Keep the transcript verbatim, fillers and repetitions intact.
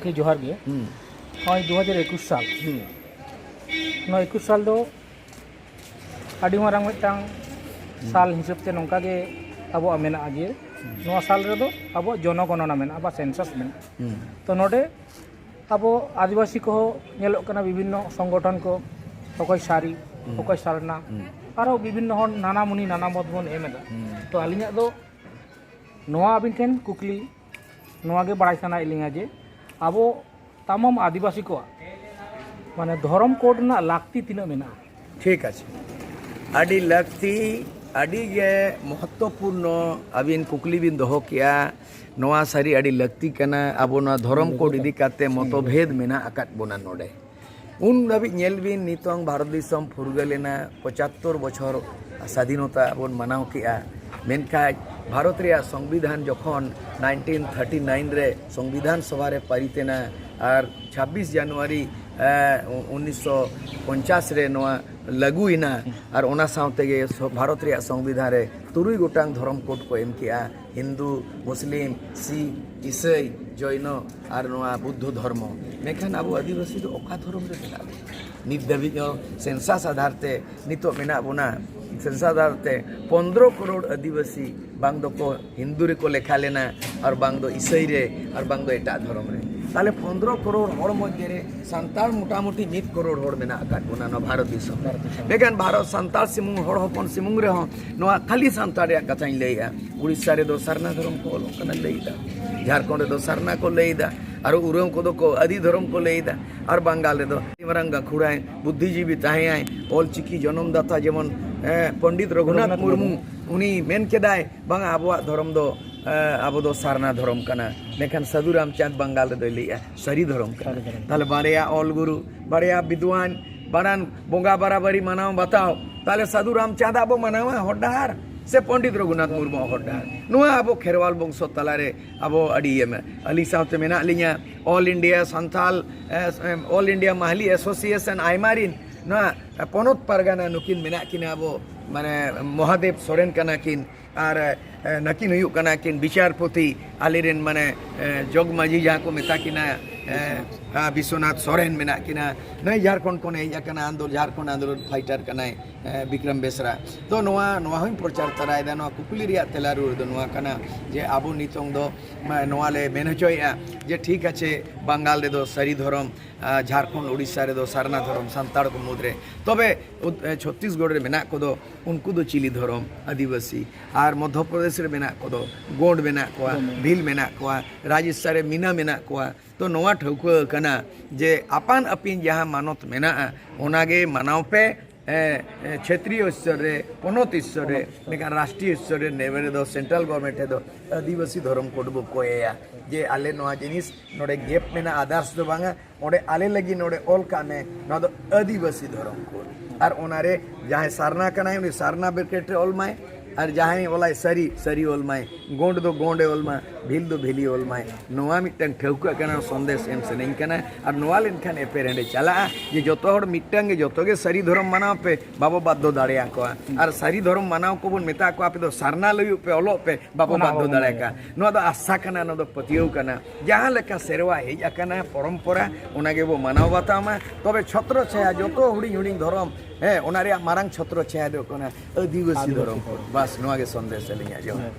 ᱜᱚᱢᱠᱮ, ᱡᱚᱦᱟᱨ ᱜᱮ᱾ ᱦᱩᱸ ᱱᱚᱜᱼᱚᱭ ᱫᱩ ᱦᱟᱡᱟᱨ ᱮᱠᱩᱥ ᱥᱟᱞ, ᱦᱩᱸ ᱱᱚᱣᱟ ᱮᱠᱩᱥ ᱥᱟᱞ ᱫᱚ ᱟᱹᱰᱤ ᱢᱟᱨᱟᱝ ᱢᱤᱫᱴᱟᱝ ᱥᱟᱞ ᱦᱤᱥᱟᱹᱵ ᱛᱮ ᱱᱚᱝᱠᱟ ᱜᱮ ᱟᱵᱚᱣᱟᱜ ᱢᱮᱱᱟᱜᱼᱟ ᱡᱮ ᱱᱚᱣᱟ ᱥᱟᱞ ᱨᱮᱫᱚ ᱟᱵᱚᱣᱟᱜ ᱡᱚᱱᱚᱜᱚᱱᱚᱱᱟ ᱢᱮᱱᱟᱜᱼᱟ ᱵᱟ ᱥᱮᱱᱥᱟᱥ ᱢᱮᱱᱟᱜᱼᱟ᱾ ᱦᱩᱸ ᱛᱚ ᱱᱚᱰᱮ ᱟᱵᱚ ᱟᱹᱫᱤᱵᱟᱹᱥᱤ ᱠᱚᱦᱚᱸ ᱧᱮᱞᱚᱜ ᱠᱟᱱᱟ ᱵᱤᱵᱷᱤᱱᱱᱚ ᱥᱚᱝᱜᱚᱴᱷᱚᱱ ᱠᱚ, ᱚᱠᱚᱭ ᱥᱟᱹᱨᱤ, ᱦᱩᱸ ᱚᱠᱚᱭ ᱥᱟᱨᱱᱟ, ᱦᱩᱸ ᱟᱨᱦᱚᱸ ᱵᱤᱵᱷᱤᱱᱱᱚ ᱦᱚᱲ ᱱᱟᱱᱟ ᱢᱩᱱᱤ ᱱᱟᱱᱟ ᱢᱚᱛ ᱵᱚᱱ ᱮᱢ ᱮᱫᱟ᱾ ᱦᱩᱸ ᱛᱚ ᱟᱹᱞᱤᱧᱟᱜ ᱫᱚ ᱱᱚᱣᱟ ᱟᱹᱵᱤᱱ ᱴᱷᱮᱱ ᱠᱩᱠᱞᱤ ᱱᱚᱣᱟ ᱜᱮ ᱵᱟᱲᱟᱭ ᱥᱟᱱᱟᱭᱮᱫ ᱞᱤᱧᱟ ᱡᱮ ᱟᱵᱚ ᱛᱟᱢᱟᱢ ᱟᱹᱫᱤᱵᱟᱹᱥᱤ ᱠᱚᱣᱟᱜ ᱢᱟᱱᱮ ᱫᱷᱚᱨᱚᱢ ᱠᱳᱰ ᱨᱮᱱᱟᱜ ᱞᱟᱹᱠᱛᱤ ᱛᱤᱱᱟᱹᱜ ᱢᱮᱱᱟᱜᱼᱟ? ᱴᱷᱤᱠ ᱟᱪᱷᱮ, ᱟᱹᱰᱤ ᱞᱟᱹᱠᱛᱤ, ᱟᱹᱰᱤ ᱜᱮ ᱢᱚᱦᱚᱛᱛᱚᱯᱩᱨᱱᱚ ᱟᱹᱵᱤᱱ ᱠᱩᱠᱞᱤ ᱵᱤᱱ ᱫᱚᱦᱚ ᱠᱮᱜᱼᱟ᱾ ᱱᱚᱣᱟ ᱥᱟᱹᱨᱤ ᱟᱹᱰᱤ ᱞᱟᱹᱠᱛᱤ ᱠᱟᱱᱟ᱾ ᱟᱵᱚ ᱱᱚᱣᱟ ᱫᱷᱚᱨᱚᱢ ᱠᱳᱰ ᱤᱫᱤ ᱠᱟᱛᱮ ᱢᱚᱛᱚᱵᱷᱮᱫ ᱢᱮᱱᱟᱜ ᱟᱠᱟᱫ ᱵᱚᱱᱟ ᱱᱚᱰᱮ᱾ ᱩᱱ ᱫᱷᱟᱹᱵᱤᱡ ᱧᱮᱞ ᱵᱤᱱ, ᱱᱤᱛᱚᱝ ᱵᱷᱟᱨᱚᱛ ᱫᱤᱥᱚᱢ ᱯᱷᱩᱨᱜᱟᱹᱞ ᱮᱱᱟ, ᱯᱚᱸᱪᱟᱛᱛᱳᱨ ᱵᱚᱪᱷᱚᱨ ᱥᱟᱫᱷᱤᱱᱚᱛᱟ ᱵᱚᱱ ᱢᱟᱱᱟᱣ ᱠᱮᱜᱼᱟ᱾ ᱢᱮᱱᱠᱷᱟᱱ ᱵᱷᱟᱨᱚᱛ ᱨᱮᱭᱟᱜ ᱥᱚᱝᱵᱤᱫᱷᱟᱱ ᱡᱚᱠᱷᱚᱱ ᱱᱟᱭᱤᱱᱴᱤᱱ ᱛᱷᱟᱨᱴᱤ ᱱᱟᱭᱤᱱ ᱨᱮ ᱥᱚᱝᱵᱤᱫᱷᱟᱱ ᱥᱚᱵᱷᱟ ᱨᱮ ᱯᱟᱨᱤᱛ ᱮᱱᱟ ᱟᱨ ᱪᱷᱟᱵᱵᱤᱥ ᱡᱟᱱᱩᱣᱟᱨᱤ, ᱮ, ᱩᱱᱤᱥᱥᱚ ᱯᱚᱧᱪᱟᱥ ᱨᱮ ᱱᱚᱣᱟ ᱞᱟᱹᱜᱩᱭᱮᱱᱟ ᱟᱨ ᱚᱱᱟ ᱥᱟᱶ ᱛᱮᱜᱮ ᱥᱚ-, ᱵᱷᱟᱨᱚᱛ ᱨᱮᱭᱟᱜ ᱥᱚᱝᱵᱤᱫᱷᱟᱱ ᱨᱮ ᱛᱩᱨᱩᱭ ᱜᱚᱴᱟᱝ ᱫᱷᱚᱨᱚᱢ ᱠᱳᱰ ᱠᱚ ᱮᱢ ᱠᱮᱜᱼᱟ, ᱦᱤᱱᱫᱩ, ᱢᱩᱥᱞᱤᱢ, ᱥᱤᱠᱷ, ᱤᱥᱟᱹᱭ, ᱡᱚᱭᱱᱚ ᱟᱨ ᱱᱚᱣᱟ ᱵᱩᱫᱽᱫᱷᱚ ᱫᱷᱚᱨᱢᱚ᱾ ᱢᱮᱱᱠᱷᱟᱱ ᱟᱵᱚ ᱟᱹᱫᱤᱵᱟᱹᱥᱤ ᱫᱚ ᱚᱠᱟ ᱫᱷᱚᱨᱚᱢ ᱨᱮ ᱢᱮᱱᱟᱜ ᱵᱚᱱᱟ? ᱱᱤᱛ ᱫᱷᱟᱹᱵᱤᱡ ᱦᱚᱸ ᱥᱮᱱᱥᱟᱥ ᱟᱫᱷᱟᱨ ᱛᱮ ᱱᱤᱛᱚᱜ ᱢᱮᱱᱟᱜ ᱵᱚᱱᱟ, ᱥᱮᱱᱥᱟᱥ ᱟᱫᱷᱟᱨ ᱛᱮ ᱯᱚᱱᱫᱽᱨᱚ ᱠᱨᱳᱲ ᱟᱹᱫᱤᱵᱟᱹᱥᱤ ᱵᱟᱝ ᱫᱚᱠᱚ ᱦᱤᱱᱫᱩ ᱨᱮᱠᱚ ᱞᱮᱠᱷᱟ ᱞᱮᱱᱟ, ᱟᱨ ᱵᱟᱝ ᱫᱚ ᱤᱥᱟᱹᱭ ᱨᱮ, ᱟᱨ ᱵᱟᱝ ᱫᱚ ᱮᱴᱟᱜ ᱫᱷᱚᱨᱚᱢ ᱨᱮ᱾ ᱛᱟᱦᱞᱮ ᱯᱚᱱᱫᱽᱨᱚ ᱠᱨᱳᱲ ᱦᱚᱲ ᱢᱚᱫᱽᱫᱷᱮ ᱨᱮ ᱥᱟᱱᱛᱟᱲ ᱢᱚᱴᱟᱢᱩᱴᱤ ᱢᱤᱫ ᱠᱨᱳᱲ ᱦᱚᱲ ᱢᱮᱱᱟᱜ ᱟᱠᱟᱫ ᱵᱚᱱᱟ ᱱᱚᱣᱟ ᱵᱷᱟᱨᱚᱛ ᱫᱤᱥᱚᱢ ᱨᱮ᱾ ᱢᱮᱱᱠᱷᱟᱱ ᱵᱷᱟᱨᱚᱛ ᱥᱟᱱᱛᱟᱲ ᱥᱩᱢᱩᱝ, ᱦᱚᱲ ᱦᱚᱯᱚᱱ ᱥᱩᱢᱩᱝ ᱨᱮᱦᱚᱸ ᱱᱚᱣᱟ ᱠᱷᱟᱹᱞᱤ ᱥᱟᱱᱛᱟᱲ ᱨᱮᱭᱟᱜ ᱠᱟᱛᱷᱟᱧ ᱞᱟᱹᱭᱮᱜᱼᱟ᱾ ᱩᱲᱤᱥᱥᱟ ᱨᱮᱫᱚ ᱥᱟᱨᱱᱟ ᱫᱷᱚᱨᱚᱢ ᱠᱚ ᱚᱞᱚᱜ ᱠᱟᱱᱟ ᱞᱟᱹᱭ ᱮᱫᱟ, ᱡᱷᱟᱲᱠᱷᱚᱸᱰ ᱨᱮᱫᱚ ᱥᱟᱨᱱᱟ ᱠᱚ ᱞᱟᱹᱭ ᱮᱫᱟ, ᱟᱨᱚ ᱩᱨᱟᱹᱣ ᱠᱚᱫᱚ ᱠᱚ ᱟᱹᱫᱤ ᱫᱷᱚᱨᱚᱢ ᱠᱚ ᱞᱟᱹᱭ ᱮᱫᱟ, ᱟᱨ ᱵᱟᱝᱜᱟᱞ ᱨᱮᱫᱚ ᱟᱹᱰᱤ ᱢᱟᱨᱟᱝ ᱜᱟᱹᱠᱷᱩᱲᱟᱭ, ᱵᱩᱫᱽᱫᱷᱤᱡᱤᱵᱤ ᱛᱟᱦᱮᱸᱭᱟᱭ, ᱚᱞ ᱪᱤᱠᱤ ᱡᱚᱱᱚᱢ ᱫᱟᱛᱟ ᱡᱮᱢᱚᱱ, ᱮ, ᱯᱚᱱᱰᱤᱛ ᱨᱚᱜᱷᱩᱱᱟᱛᱷ ᱨᱚᱜᱷᱩᱱᱟᱛᱷ ᱢᱩᱨᱢᱩ, ᱢᱩᱨᱢᱩ᱾ ᱩᱱᱤ ᱢᱮᱱ ᱠᱮᱫᱟᱭ, ᱵᱟᱝᱟ, ᱟᱵᱚᱣᱟᱜ ᱫᱷᱚᱨᱚᱢ ᱫᱚ, ᱮ, ᱟᱵᱚ ᱫᱚ ᱥᱟᱨᱱᱟ ᱫᱷᱚᱨᱚᱢ ᱠᱟᱱᱟ᱾ ᱢᱮᱱᱠᱷᱟᱱ ᱥᱟᱹᱫᱷᱩ ᱨᱟᱢᱪᱟᱸᱫᱽ ᱵᱟᱝᱜᱟᱞ ᱨᱮᱫᱚᱭ ᱞᱟᱹᱭᱮᱜᱼᱟ ᱥᱟᱹᱨᱤ ᱫᱷᱚᱨᱚᱢ ᱠᱟᱱᱟ᱾ ᱥᱟᱹᱨᱤ ᱫᱷᱚᱨᱚᱢ᱾ ᱛᱟᱦᱞᱮ ᱵᱟᱨᱭᱟ ᱚᱞ ᱜᱩᱨᱩ, ᱵᱟᱨᱭᱟ ᱵᱤᱫᱽᱣᱟᱱ, ᱵᱟᱱᱟᱨ ᱵᱚᱸᱜᱟ ᱵᱟᱨᱟᱵᱟᱨᱤ ᱢᱟᱱᱟᱣ ᱵᱟᱛᱟᱣ, ᱛᱟᱦᱞᱮ ᱥᱟᱹᱫᱷᱩ ᱨᱟᱢᱪᱟᱸᱫᱽ ᱟᱜ ᱵᱚ ᱢᱟᱱᱟᱣᱟ ᱦᱚᱨ ᱰᱟᱦᱟᱨ ᱥᱮ ᱯᱚᱱᱰᱤᱛ ᱨᱚᱜᱷᱩᱱᱟᱛᱷ ᱢᱩᱨᱢᱩᱣᱟᱜ ᱦᱚᱨ ᱰᱟᱦᱟᱨ? ᱱᱚᱣᱟ ᱟᱵᱚ ᱠᱷᱮᱨᱣᱟᱞ ᱵᱚᱝᱥᱚ ᱛᱟᱞᱟᱨᱮ ᱟᱵᱚ ᱟᱹᱰᱤ ᱤᱭᱟᱹ ᱢᱮ-, ᱟᱹᱞᱤᱧ ᱥᱟᱶᱛᱮ ᱢᱮᱱᱟᱜ ᱞᱤᱧᱟ, ᱚᱞ ᱤᱱᱰᱤᱭᱟ ᱥᱟᱱᱛᱟᱞ, ᱮ, ᱚᱞ ᱤᱱᱰᱤᱭᱟ ᱢᱟᱦᱞᱤ ᱮᱥᱳᱥᱤᱭᱮᱥᱚᱱ ᱟᱭᱢᱟ ᱨᱤᱱ ᱱᱚᱣᱟ ᱯᱚᱱᱚᱛ ᱯᱟᱨᱜᱟᱱᱟ ᱱᱩᱠᱤᱱ ᱢᱮᱱᱟᱜ ᱠᱤᱱᱟ, ᱟᱵᱚ ᱢᱟᱱᱮ ᱢᱚᱦᱟᱫᱮᱵ ᱥᱚᱨᱮᱱ ᱠᱟᱱᱟ ᱠᱤᱱ, ᱟᱨ ᱱᱟᱹᱠᱤᱱ ᱦᱩᱭᱩᱜ ᱠᱟᱱᱟ ᱠᱤᱱ ᱵᱤᱪᱟᱨᱯᱚᱛᱤ, ᱟᱞᱮᱨᱮᱱ ᱢᱟᱱᱮ ᱡᱚᱜᱽ ᱢᱟᱹᱡᱷᱤ ᱡᱟᱦᱟᱸ ᱠᱚ ᱢᱮᱛᱟ ᱠᱤᱱᱟ, ᱵᱤᱥᱣᱚᱱᱟᱛᱷ ᱥᱚᱨᱮᱱ ᱢᱮᱱᱟᱜ ᱠᱤᱱᱟ, ᱱᱟᱹᱭ ᱡᱷᱟᱲᱠᱷᱚᱸᱰ ᱠᱷᱚᱱ ᱦᱮᱡ ᱟᱠᱟᱱᱟ ᱟᱱᱫᱳᱞ ᱡᱷᱟᱲᱠᱷᱚᱸᱰ ᱟᱱᱫᱳᱞᱚᱱ ᱯᱷᱟᱭᱤᱴᱟᱨ ᱠᱟᱱᱟᱭ ᱵᱤᱠᱨᱚᱢ ᱵᱮᱥᱨᱟ᱾ ᱛᱚ ᱱᱚᱣᱟ ᱱᱚᱣᱟ ᱦᱚᱸᱧ ᱯᱨᱚᱪᱟᱨ ᱛᱟᱨᱟᱭᱮᱫᱟ᱾ ᱱᱚᱣᱟ ᱠᱩᱠᱞᱤ ᱨᱮᱭᱟᱜ ᱛᱮᱞᱟ ᱨᱩᱣᱟᱹᱲ ᱫᱚ ᱱᱚᱣᱟ ᱠᱟᱱᱟ ᱡᱮ ᱟᱵᱚ ᱱᱤᱛᱚᱝ ᱫᱚ ᱱᱚᱣᱟ ᱞᱮ ᱢᱮᱱ ᱦᱚᱪᱚᱭᱮᱫᱼᱟ ᱡᱮ ᱴᱷᱤᱠ ᱟᱪᱷᱮ, ᱵᱟᱝᱜᱟᱞ ᱨᱮᱫᱚ ᱥᱟᱹᱨᱤ ᱫᱷᱚᱨᱚᱢ, ᱡᱷᱟᱲᱠᱷᱚᱸᱰ ᱳᱰᱤᱥᱟ ᱨᱮᱫᱚ ᱥᱟᱨᱱᱟ ᱫᱷᱚᱨᱚᱢ ᱥᱟᱱᱛᱟᱲ ᱠᱚ ᱢᱩᱫᱽᱨᱮ, ᱛᱚᱵᱮ ᱪᱷᱚᱛᱛᱤᱥᱜᱚᱲ ᱨᱮ ᱢᱮᱱᱟᱜ ᱠᱚᱫᱚ ᱩᱱᱠᱩ ᱫᱚ ᱪᱤᱞᱤ ᱫᱷᱚᱨᱚᱢ? ᱟᱹᱫᱤᱵᱟᱹᱥᱤ᱾ ᱟᱨ ᱢᱚᱫᱽᱫᱷᱚ ᱯᱨᱚᱫᱮᱥ ᱨᱮ ᱢᱮᱱᱟᱜ ᱠᱚᱫᱚ ᱜᱳᱸᱰ ᱢᱮᱱᱟᱜ ᱠᱚᱣᱟ, ᱵᱷᱤᱞ ᱢᱮᱱᱟᱜ ᱠᱚᱣᱟ, ᱨᱟᱡᱽ ᱦᱤᱥᱥᱟ ᱨᱮ ᱢᱤᱱᱟ ᱢᱮᱱᱟᱜ ᱠᱚᱣᱟ᱾ ᱛᱚ ᱱᱚᱣᱟ ᱴᱷᱟᱹᱣᱠᱟᱹ ᱟᱠᱟᱱᱟ ᱡᱮ ᱟᱯᱟᱱ ᱟᱹᱯᱤᱱ ᱡᱟᱦᱟᱸ ᱢᱟᱱᱚᱛ ᱢᱮᱱᱟᱜᱼᱟ, ᱚᱱᱟᱜᱮ ᱢᱟᱱᱟᱣ ᱯᱮ᱾ ᱪᱷᱮᱛᱨᱤᱭᱚ ᱥᱛᱚᱨ ᱨᱮ, ᱯᱚᱱᱚᱛ ᱥᱛᱚᱨ ᱨᱮ, ᱢᱮᱱᱠᱷᱟᱱ ᱨᱟᱥᱴᱨᱤᱭᱚ ᱥᱛᱚᱨ ᱨᱮ ᱱᱮᱵᱮ ᱨᱮᱫᱚ ᱥᱮᱱᱴᱨᱟᱞ ᱜᱚᱵᱷᱚᱨᱱᱢᱮᱱᱴ ᱴᱷᱮᱱ ᱫᱚ ᱟᱹᱫᱤᱵᱟᱹᱥᱤ ᱫᱷᱚᱨᱚᱢ ᱠᱳᱰ ᱵᱚ ᱠᱚᱭᱮᱭᱟ ᱡᱮ ᱟᱞᱮ ᱱᱚᱣᱟ ᱡᱤᱱᱤᱥ ᱱᱚᱰᱮ ᱜᱮᱯ ᱢᱮᱱᱟᱜᱼᱟ, ᱟᱫᱟᱨᱥ ᱫᱚ ᱵᱟᱝᱟ᱾ ᱚᱸᱰᱮ ᱟᱞᱮ ᱞᱟᱹᱜᱤᱫ ᱱᱚᱰᱮ ᱚᱞ ᱠᱟᱜ ᱢᱮ, ᱱᱚᱣᱟ ᱫᱚ ᱟᱹᱫᱤᱵᱟᱹᱥᱤ ᱫᱷᱚᱨᱚᱢ ᱠᱳᱰ᱾ ᱟᱨ ᱚᱱᱟᱨᱮ ᱡᱟᱦᱟᱸᱭ ᱥᱟᱨᱱᱟ ᱠᱟᱱᱟᱭ, ᱩᱱᱤ ᱥᱟᱨᱱᱟ ᱵᱨᱮᱠᱮᱴ ᱨᱮ ᱚᱞ ᱢᱟᱭ, ᱟᱨ ᱡᱟᱦᱟᱸᱭ ᱚᱞᱟᱭ ᱥᱟᱹᱨᱤ, ᱥᱟᱹᱨᱤ ᱚᱞ ᱢᱟᱭ, ᱜᱳᱸᱰ ᱫᱚ ᱜᱳᱸᱰ ᱮ ᱚᱞ ᱢᱟ, ᱵᱷᱤᱞ ᱫᱚ ᱵᱷᱤᱞᱤ ᱚᱞ ᱢᱟᱭ᱾ ᱱᱚᱣᱟ ᱢᱤᱫᱴᱟᱝ ᱴᱷᱟᱹᱣᱠᱟᱹ ᱠᱟᱱᱟ, ᱥᱚᱱᱫᱮᱥ ᱮᱢ ᱥᱟᱱᱟᱧ ᱠᱟᱱᱟ᱾ ᱟᱨ ᱱᱚᱣᱟ ᱞᱮᱱᱠᱷᱟᱱ ᱮᱯᱮᱨᱦᱮᱸᱰᱮ ᱪᱟᱞᱟᱜᱼᱟ ᱡᱮ ᱡᱚᱛᱚ ᱦᱚᱲ ᱢᱤᱫᱴᱟᱝ ᱜᱮ, ᱡᱚᱛᱚ ᱜᱮ ᱥᱟᱹᱨᱤ ᱫᱷᱚᱨᱚᱢ ᱢᱟᱱᱟᱣ ᱯᱮ, ᱵᱟᱵᱚ ᱵᱟᱫᱽᱫᱷᱚ ᱫᱟᱲᱮᱭᱟᱠᱚᱣᱟ᱾ ᱟᱨ ᱥᱟᱹᱨᱤ ᱫᱷᱚᱨᱚᱢ ᱢᱟᱱᱟᱣ ᱠᱚᱵᱚᱱ ᱢᱮᱛᱟ ᱠᱚᱣᱟ, ᱟᱯᱮ ᱫᱚ ᱥᱟᱨᱱᱟ ᱞᱟᱹᱭᱩᱜ ᱯᱮ, ᱚᱞᱚᱜ ᱯᱮ, ᱵᱟᱵᱚ ᱚᱱᱟ ᱵᱟᱫᱽᱫᱷᱚ ᱵᱟᱵᱚ ᱫᱟᱲᱮ ᱢᱟᱱᱟᱣ ᱠᱟᱜᱼᱟ᱾ ᱱᱚᱣᱟ ᱫᱚ ᱟᱥᱟ ᱠᱟᱱᱟ, ᱱᱚᱣᱟ ᱫᱚ ᱯᱟᱹᱛᱭᱟᱹᱣ ᱠᱟᱱᱟ᱾ ᱡᱟᱦᱟᱸ ᱞᱮᱠᱟ ᱥᱮᱨᱣᱟ ᱦᱮᱡ ᱟᱠᱟᱱᱟ, ᱯᱚᱨᱚᱢᱯᱚᱨᱟ, ᱚᱱᱟ ᱜᱮᱵᱚ ᱢᱟᱱᱟᱣ ᱵᱟᱛᱟᱣ ᱢᱟ᱾ ᱛᱚᱵᱮ ᱪᱷᱚᱛᱨᱚ ᱪᱷᱟᱭᱟ, ᱡᱚᱛᱚ ᱦᱩᱰᱤᱧ ᱦᱩᱰᱤᱧ ᱫᱷᱚᱨᱚᱢ, ᱦᱮᱸ, ᱚᱱᱟ ᱨᱮᱭᱟᱜ ᱢᱟᱨᱟᱝ ᱪᱷᱚᱛᱨᱚ ᱪᱷᱟᱭᱟ ᱫᱚ ᱠᱟᱱᱟ ᱟᱹᱫᱤᱵᱟᱹᱥᱤ ᱟᱹᱫᱤᱵᱟᱹᱥᱤ ᱫᱷᱚᱨᱚᱢ᱾ ᱫᱷᱚᱨᱚᱢ᱾ ᱵᱟᱥ, ᱱᱚᱣᱟ ᱜᱮ ᱥᱚᱱᱫᱮᱥ ᱟᱹᱞᱤᱧᱟᱜ ᱡᱚᱦᱟᱨ᱾ ᱦᱮᱸ᱾